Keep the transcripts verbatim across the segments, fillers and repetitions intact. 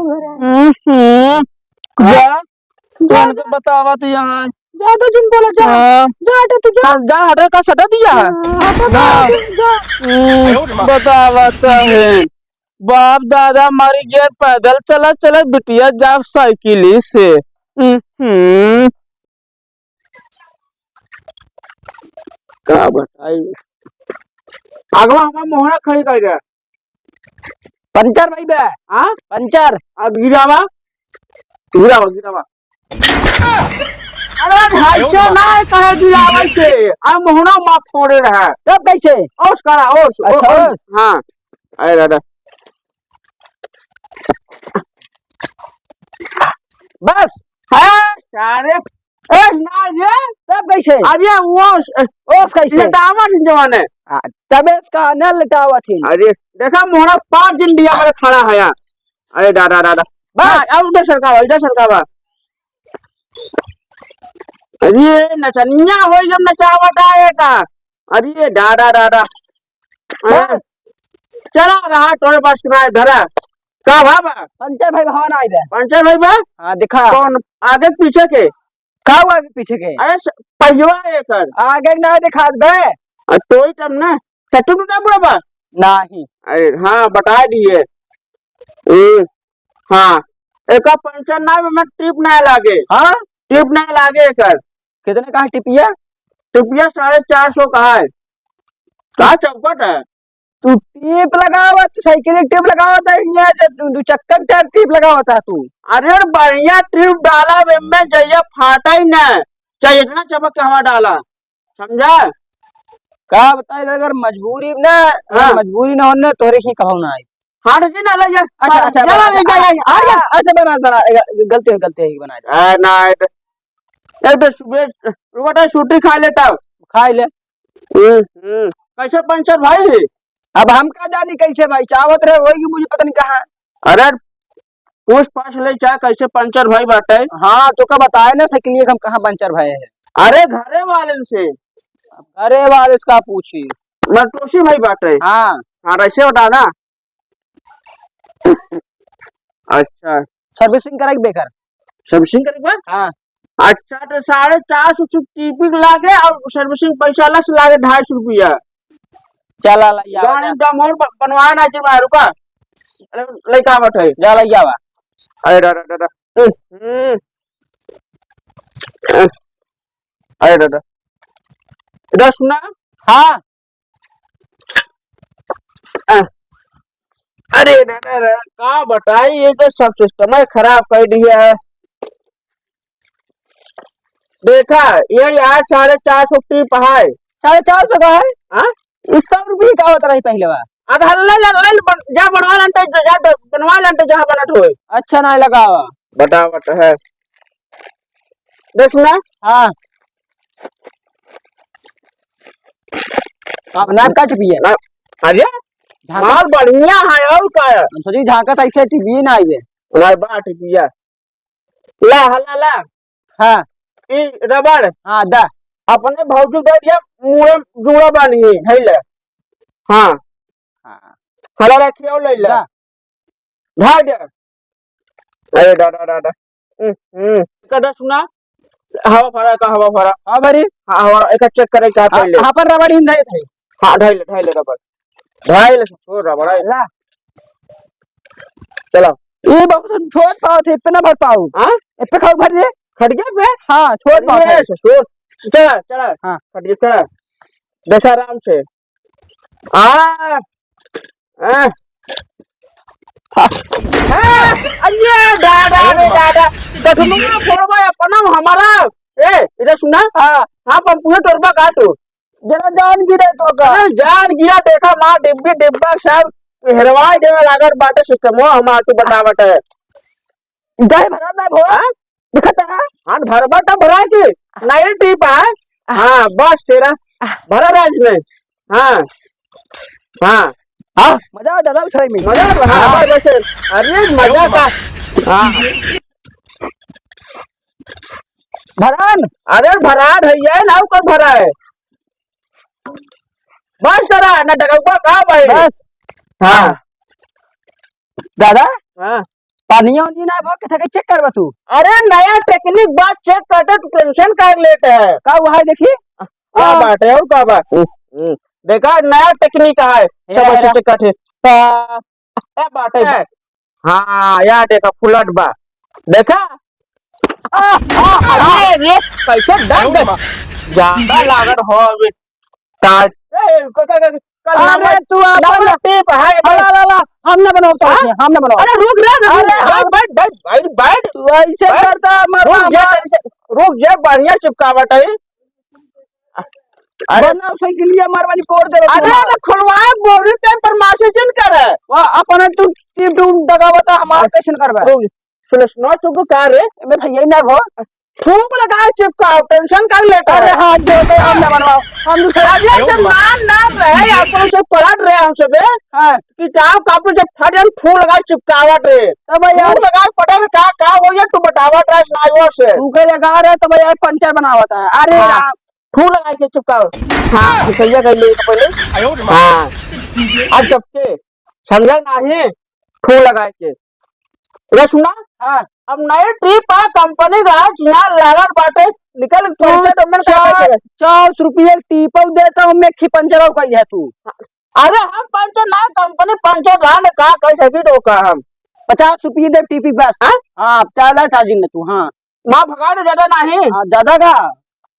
हम्म, हम्म। जा, जा, उनके जा। बतावा तू यहाँ। जा तो जिन बोला, जा। हाँ। जा हटा तू, जा। हाँ, जा, हटा का सटा दिया है। हाँ, हटा जा, हाँ। जा। हम्म, बतावा तो है। बाप दादा मरी गए, पैदल चला, चला बिटिया जाब साइकिल से। हम्म। का बताई? अगवा हमार मोहरा खड़ी कर दे। पंचर भाई बे। हाँ? पंचर। अब गिरावा। गिरावा, गिरावा। अरे भाई, से ना कहे गिरावा से। अब मोहरा माफ छोड़े रहा। तब कैसे? ओस करा, ओस, अच्छा, ओस। ओस। हाँ। अरे दादा। बस। हाँ, सारे। ए, ना रे। तब कैसे? अरे, वो स-, ओस कैसे? लेटावा नहीं जवान है। आ, तब इसका न लेटावा थी। अरे, देखा, मोहरा पाँच दिन दिया मेरे खड़ा है यार। अरे, दादा, दादा। बस। हाँ, अब इधर सरकावा, इधर सरकावा। अरे, नचनिया हो जब नचावट आए का। अरे, दादा, दादा। बस। चला रहा, तोरे पास किनारे धरा। का भा बा? पंचर भाई, भवा ना आइबे। पंचर भाई बा? हाँ, दिखा। कौन? आगे के पीछे के? का हुआ आगे पीछे के? अरे स-, पहिवा एकर। आगे के ना दिखात बे। आ, तोई तब ना। टट्टू टूटा बुढ़ा बा? नाही। अरे हाँ, बता दिए। ए, हाँ। एका पंचर ना, में टिप ना लागे। हाँ? टिप ना लागे एकर। कितने का है टिपिया? टिपिया साढ़े चार सौ का है। का चौपट है? तू टेप लगावत, साइकिल के टेप लगावत है, यहाँ से दू, दू चक्का के टायर टेप लगावत है तू। अरे बढ़िया टेप डाला, एमे जइया फाटा ही ना, चाहे इतना चपक के हवा डाला, समझा? का बताई, अगर मजबूरी ना, अगर हाँ। मजबूरी ना होने, तोहरे ही कहूँ ना आई। हाँ, तो जी ना ले जा। अच्छा, अच्छा, जा, बना, ले जा, बना, जा, आ, जा। अच्छा, बना, बना, ए, गलती हो, गलती हो, बना दे। आ, ना, ए, तो, ए, तो सुबह, रुको, तो छुट्टी खा लेता। खा ले। हम्म, हम्म। कैसे पंचर भाई? अब हम का जानी कैसे भाई, चावत रहे होई कि मुझे पता नहीं कहाँ। अरे, पूछ पाछ ले चाहे कैसे पंचर भाई बाटे। हाँ, तो का बताए ना सकिलिए कि हम कहाँ पंचर भए है। अरे, घरे वाले से। अब घरे वाले से का पूछी? नटोसी भाई बाटे। हाँ। हाँ, ऐसे बता ना। अच्छा। सर्विसिंग करे के बेकर। सर्विसिंग करे के बा? हाँ। अच्छा, तो साढ़े चार सौ से टीपिंग लागे और सर्विसिंग पैसा अलग से लागे ढाई सौ रुपया। चला ला, या, गाड़ी या। में दम और ब-, बनवाए ना जी, मैं रुका। अरे, लइका बैठे। जा, लइका बा। अरे, दा, दा, दा, दा। हम्म, हम्म। अरे, दा, दा। इधर सुना? हाँ। अ, अरे रे रे रे, का बताई, ये तो सब सिस्टम ही खराब कर दिया है। देखा, ये यार साढ़े चार सौ टीप है। साढ़े चार सौ का है? हाँ? ये सौ रुपये का होता रही पहले बा। अब हल्ला ले, ले, बन-, जा बनवा लेंटे, जा, जा बनवा लेंटे, जहाँ बनत होए। अच्छा, ना लगावा। बतावत है। देख सुना? हाँ। अब ना कट पिए। ना, अरे, झांका। माल बढ़िया है, और का है? हम सोची झांका तो ऐसे टिपिए ना आइए। ना, बा टिपिया। ला, हला ला। हाँ। ई रबड़। हाँ, दा। अपने भौजी दे दिया, मुड़े जुड़ा बानी है, है ले। हाँ। हाँ। हला रखिए और ले ले। दा। भाग जा। अरे दादा, दादा। हम्म, हम्म। कदा सुना? हवा भरा का, हवा भरा। हाँ, भरी। हाँ, हवा, एक चेक करे का हाँ, पहले। हाँ, पर रबड़ ही नहीं थे। हाँ, ढाई ले, ढाई ले रबड़। ढाई ले, छोड़ रबड़, ढाई ले। ला। चला। ये बहुत छोट पाव थे, इतना भर पाव। हाँ? इतने खाओ भर रे। खटिया पे? हाँ, छोट पाव अरे, थे। ससुर। चला, चला। हाँ। खटिया चला। देखा आराम से। आ, आ, आ, अरे दादा रे दादा, कखनो फोड़बा अपना हमारा। ए, इधर सुना। हाँ। हाँ, पंपुए तोड़बा का तू? जरा जान गिरे तो का? अरे जान गिरा, देखा माँ डिब्बी डिब्बा सब हेरवाई देवे लागल बाटे सिस्टम, वो हमार तू बतावत है। दही भरा ना भो। हाँ? दिखता है? हाँ, भरबा तो भरा के। नई टीप है। हाँ, बस तेरा। भरा राज में। हाँ। हाँ। हाँ, मजा आ दादा उछाई में। मजा आ, हाँ, हाँ। बस, बस। अरे, मजा का। हाँ। भरान। अरे, भरान है ये, नाव कौन भरा है? बस तेरा, ना डगौबा का भाई? बस। हाँ। दादा? हाँ। पानिया उनिया ना भर के थके चेक करबा तू। अरे नया टेक्निक बा, चेक करते तू टेंशन का लेत है। का हुआ है देखी? का हाँ। बात है, और का बात? हम्म। देखा नया टेक्निक है, ये सब ऐसे रहा। चेक करते। का, का बात है? हाँ, या देखा फ्लड बा। देखा? आ, आ, अरे रे, कैसे डर गए? ज्यादा लागत हो अभी। तार-, ए, क-, क-, क-, कल अरे, नंबर, तू अपन नंबर टेप है, अरे, अरे, अरे, हम ना बनाओ, तो हाँ? हम ना बनाओ। अरे, रुक रे, रुक, अरे, बैठ, हम बैठ, बैठ, बैठ, बैठ। तू ऐसे बैठ। करता, मर, रुक जा, मर। तनी से, रुक जा, बढ़िया चिपकावट है। अरे। बनाओ, साइकिलिया मार वाली फोड़ दे, अरे, मार। अरे, खुलवा, बोरी टाइम पर मासी जिन करे। वाह, अपन तू टीप टूप दगावता, हमार कैसन करबा? रुक, सुलसना चुप का रे? एमे भैया ही ना हो। फूंक लगा चिपकाओ, टेंशन का लेता अरे है? हाँ, जो तो हम ना बनवाओ, हम दूसरा अरे जब मान ना रहे, अपन से पलट रहे हम सबे, हाँ। किताब कापी जब फट जाए, फूंक लगा चिपकावट रे। तो भैया फूंक लगा पटल का, का हो या तू बतावत रहे ड्राइवर से। फूंक लगा रहे तो भैया पंचर बनावत है। अरे हाँ। राम। फूंक लगा के चिपकाओ। हाँ, घुसैया कर ले पहले। हाँ। अब जब के समझा नहीं, फूंक लगा के। अरे सुना? हाँ। अब नई ट्रिप आ, कंपनी का आज यहाँ लागत बाटे, निकल तू पंचर तो मन का चार, करे? चार सौ रुपये टिपऊ देता हूँ, मैं खी पंचर और कही है तू। अरे हम पंचर ना, कंपनी पंचर रहा ना, का कही सकी तो का हम? पचास रुपये दे टीपी बस। हाँ? हाँ, चार लाख चार्जिंग में तू, हाँ। ना भगा दे, ज्यादा नहीं। हाँ, ज्यादा का?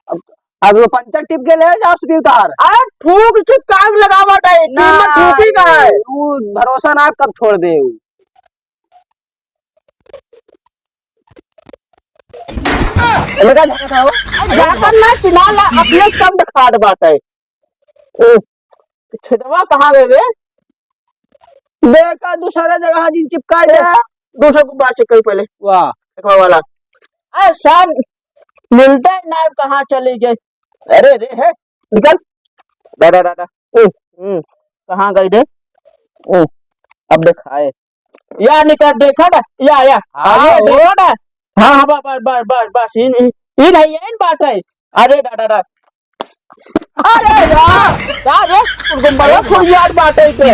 अब, अब वो पंचर टिप के ले जा, सुबह उतार। अरे फूंक चुप, काम लगावट है, ना, कीमत फूंकी का है। वो भरोसा ना, कब छोड़ दे वो। लगा झगड़ा था वो। अरे जाकर ना चिल्ला ला, अपने शब्द खाद बात है। ओ, छेदवा कहाँ गए रे? देखा, दूसरा जगह जिन चिपका ए, दे। दूसरा गुब्बारा चेक करी पहले। वाह। देखवा वाला। ए, सर, मिलते ही ना, कहाँ चली गई? अरे रे, है, निकल। डाटा, डाटा। ओ, हम्म, कहाँ गई रे? ओ, अब देखाए। या निकल, देखा ना, या, या। हाँ, अरे, ओ। देखा ना। हाँ, हाँ, बस, बस, बस, बस, बस, इन, इन, इन है, इन बात है। अरे, डाटा, डाटा। अरे यार, का रे? तुमको बड़ा फुल यार बात है इसे।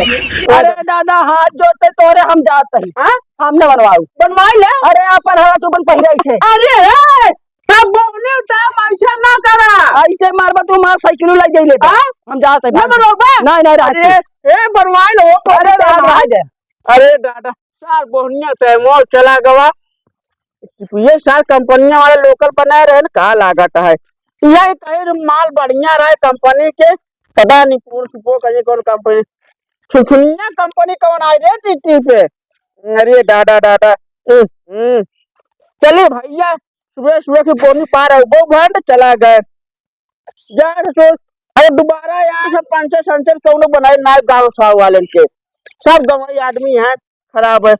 अरे दादा, हाथ जोड़ते तोरे हम जात हई। हाँ? हम न बनवाऊ। बनवाई ले। अरे अपन हवा तू अपन पहिराई छे। अरे, ए, तब बोने उठा, ऐसा ना करा। ऐसे मारबा तू, हमार साइकिल लाई जाई लेता। हाँ? हम जात हई, ना भाग। बनवाबा? नहीं, नहीं, रह अरे, दे। ए, बनवाई लो, अरे, बनवाई रह दे। अरे दादा, सार बोहनिया से मोर चला गवा। ये सार कंपनिया वाले लोकल बनाए रहे न, का लागत है? यही कहीं माल बढ़िया रहे कंपनी के, पता नहीं कौन सुपो कहीं कौन कंपनी, छुछुनिया कंपनी कौन आई रे टीटी पे। अरे डाडा डाडा। हम्म, हम्म। चलिए भैया, सुबह सुबह की बोनी पार है, वो भंड चला गए। जा ससुर, अरे दोबारा यार सब पंचर संचर कौनो बनाए ना गाँव साव वालन के। सब गंवाई आदमी हैं, खराब है।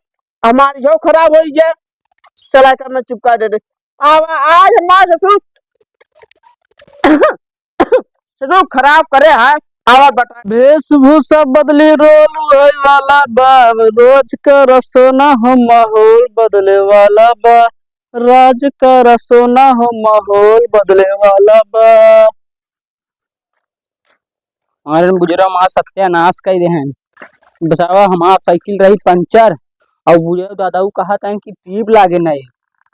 हमारी जो खराब होई गया, चला के हमने चिपका दे दे। अब आज हमार ससुर, ससुर खराब करे है, आवा बता। वेशभूषा बदली रोल है वाला बा, रोज का रसोना हो माहौल बदले वाला बा। राज का रसोना हो माहौल बदले वाला बा। हमारे बुजुर्ग हमार सत्यानाश कर दे हैं। बतावा, हमार साइकिल रही पंचर और बुजुर्ग दादा ऊ कहा था कि टीप लागे नहीं।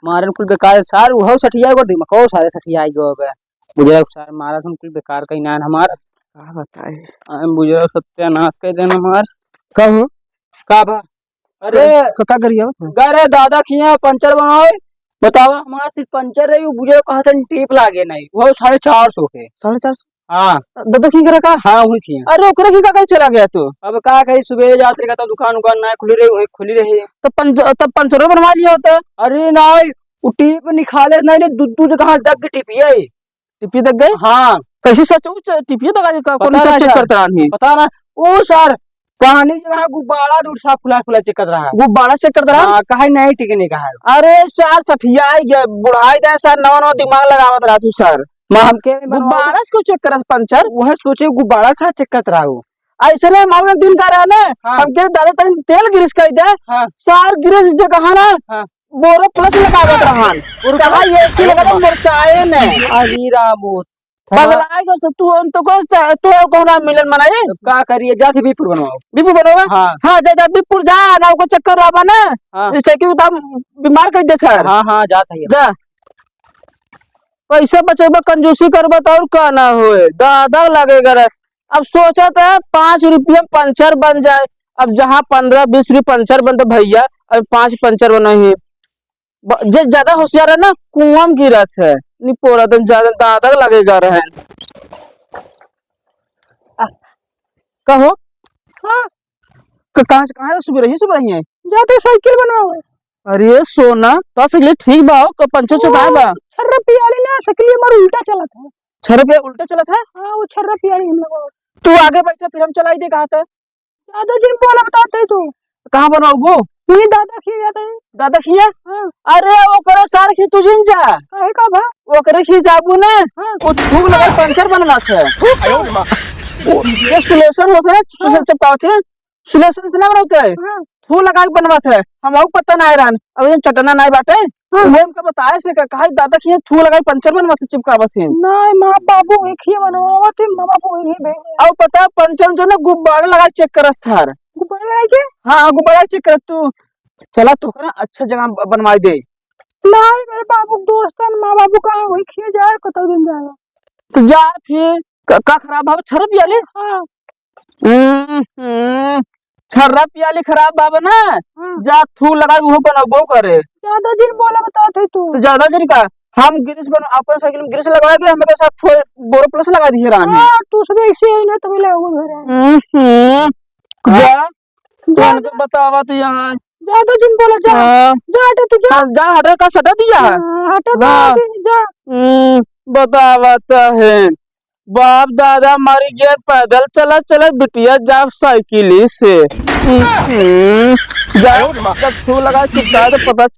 मारन कुल बेकार सार, उहो सठिया गो, दिमाग सारे सठिया गो बे। बुजुर्ग सार मारा था कुल बेकार कहीं नान हमार। का बताए? हम बुजुर्ग सत्यानाश कर देना हमार। का हो? का भा? अरे, क-, का करिया हो? गरे दादा खिया पंचर बनावे, बतावा, हमारा सिर्फ पंचर रही, वो बुझे कहा था टेप लागे नहीं, वो साढ़े चार सौ के। साढ़े चार सौ? हाँ। दादा खी करे का? हाँ, वही खिया। अरे, ओकरे खी का करे चला गया तू? अब का कही, सुबह जात रहे, कहता दुकान उकान ना खुली रही, वही खुली रही। तो पंच-, तब पंचरो बनवा लिया होता। अरे नहीं, वो टेप निकाले नहीं रे, दू, दू जगह दग के टेप ये। टिपिया दग गए? हाँ। कैसे सच ऊ च-, टिपिया दगा जी का, कौन पता सा ना चेक सर। करत रहन ही? पता ना। ओ सर, पानी जगह गुब्बारा दूर सा खुला खुला चेक करत रहा। गुब्बारा चेक करत रहा? हाँ, काहे नहीं टिकने का है। अरे सर, सठियाई गया, बुढ़ाई दे सर, नवा नवा दिमाग लगावत रहा तू सर। माँ हमके बनवा गुब्बारा से क्यों चेक करत पंचर? वह सोचे गुब्बारा सा चेक करत रहा हो। ऐसे ने हम एक दिन का रहा ना, हाँ। हमके दादा तनी तेल ग्रीस कर दे। हाँ। सर ग्रीस जगह ना, हाँ। बोरो प्लस लगावत रहन। और कहा ये सी लगा तो मुरचाए ने। अरे राम, वो हाँ। पगलाए गो से तू, उन तो को च-, तू और कौन मिलन मनाई? अब का करिए, जात ही बीपुर बनवाओ। बीपुर बनवाओ? हाँ। हाँ, जा, जा, बीपुर जा, ना ओको चक्कर आवा ना। हाँ। जैसे कि उतार बीमार कर दे सर। हाँ, हाँ, जात है। जा। पैसा बचेबा, कंजूसी करबा तो और का ना होए, दादा लगेगा रे। अब सोचा था पाँच रुपया पंचर बन जाए, अब जहाँ पन्द्रह बीस रुपया पंचर बनता भैया, अब पाँच पंचर बना ही। ब-, जे ज्यादा होशियार है ना, कुआं में गिरत है, निपोरा दम ज्यादा दादा लगेगा रहे। आ, कहो? हाँ। क-, कहाँ से, कहाँ से सुबह रही, सुबह रही है? जाते साइकिल बनवावे। अरे सोना, तो साइकिल ठीक बा, क-, पंचर से ओ, दाएं बा। छर्रा पियाली ना, साइकिल हमार उल्टा चलत है। छर्रा पिया उल्टा चलत है? हाँ, वो छर्रा पियाली हम लोग। तू आगे बैठा, फिर हम चलाई दे कहा था। ज्यादा जिन बोला बताते तू। कहाँ बनाओगो? ये दादा खिया जाता है। दादा खिया? हाँ। अरे ओकरे सार खी तू जिन जा। काहे का भा? ओकरे खी जाबू ना। हाँ। वो थूक लगा पंचर बनवात है। आयो रे माँ। वो ये सिलेशन होता है, हाँ। सिलेशन चिपकावत है। सिलेशन से ना बनवाते है। हाँ। थूक लगा के बनवात है। हम आऊ पता ना रहन। अब ये चटना ना बाटे। हाँ। वो हमका बताए से का, काहे दादा खिया थूक लगा के पंचर बनवात है, चिपकावत है। नहीं, माँ बाबू एक ही बनवावत है, माँ बाबू एक ही भेज। अब पता है पंचर जो ना गुब्बारा लगा चेक करत सर। गुब्बारा लगा के? हाँ, गुब्बारा चेक कर तू। चला तोहका अच्छा जगह ब-, बनवाई दे। नहीं, मेरे बाबू के दोस्तन, माँ बाबू का वही खिए जाए, कतौ दिन जाए। तो जा फिर, क-, का खराब भाव, छर्रा पियाली? हाँ। हम्म, हम्म, छर्रा पियाली खराब भाव ना? हाँ। जा थूक लगा के उहो बनबो करे। ज्यादा जिन बोला बतावत है तू। तो ज्यादा जिन का? हम ग्रीस बन-, अपन साइकिल में ग्रीस लगवा के हम तो सब फो-, बोरो प्लस लगा दिए रहन। हाँ, तू सब ऐसे ही ना, तभी लगा घर है। हम्म, हम्म। हाँ। जा। जा, उनको जा। बतावत यहाँ। ज्यादा जिन बोला, जा। हाँ। जा, हटा तू, जा। हाँ, जा, हटा का सटा दिया है। हाँ, हटा तो हाँ। आगे, जा। हम्म, बतावत है। बाप दादा मर गया, पैदल चला, चला बिटिया जाब साइकिल से। हम्म, जा, जब तू लगा चिपका तो पता